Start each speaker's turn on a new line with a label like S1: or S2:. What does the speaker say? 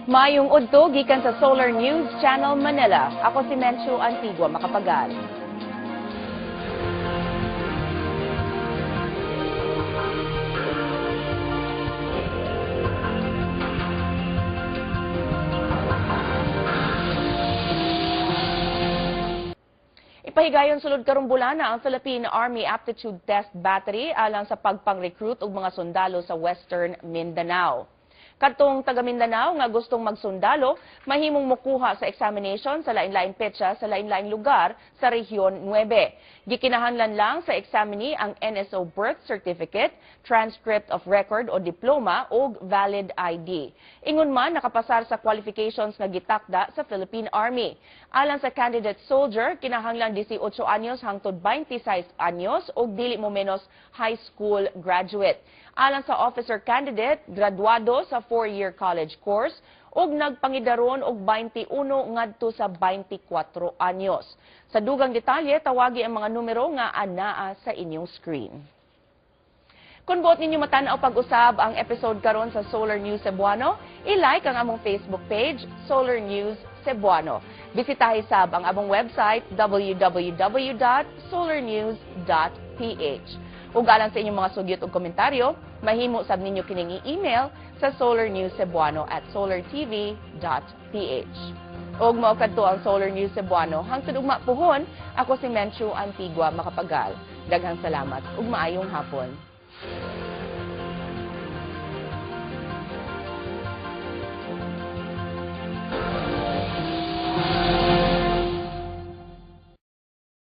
S1: Maayong udto gikan sa Solar News Channel Manila. Ako si Menchu Antigua Macapagal. Ipahigayon sulod karong bulana ang Philippine Army Aptitude Test Battery alang sa pagpang-recruit og mga sundalo sa Western Mindanao. Kadtong taga Mindanao nga gustong magsundalo, mahimong mokuha sa examination sa lain-laing petsa sa lain-laing lugar sa Rehiyon 9. Gikinahanglan lang sa examinee ang NSO birth certificate, transcript of record o diploma ug valid ID. Ingon man nakapasar sa qualifications nga gitakda sa Philippine Army. Alang sa candidate soldier, kinahanglan 18 anyos hangtod 26 anyos ug dili mo menos high school graduate. Alang sa officer candidate, graduado sa 4-year college course ug nagpangidaron og 21 ngadto sa 24 anyos. Sa dugang detalye, tawagi ang mga numero nga anaa sa inyong screen. Kung buot ninyo matan-aw pag-usab ang episode karon sa Solar News Cebuano, i-like ang among Facebook page, Solar News Cebuano. Bisitahi sab ang among website www.solarnews.ph. Ug alang sa inyong mga sugyot ug komentaryo, mahimo sab ninyo kining i-email sa solarnewscebuano@solartv.ph. Ug mao kadto ang Solar News Cebuano. Hangtod ugma puhon, ako si Menchu Antigua Macapagal. Daghang salamat ug maayong hapon.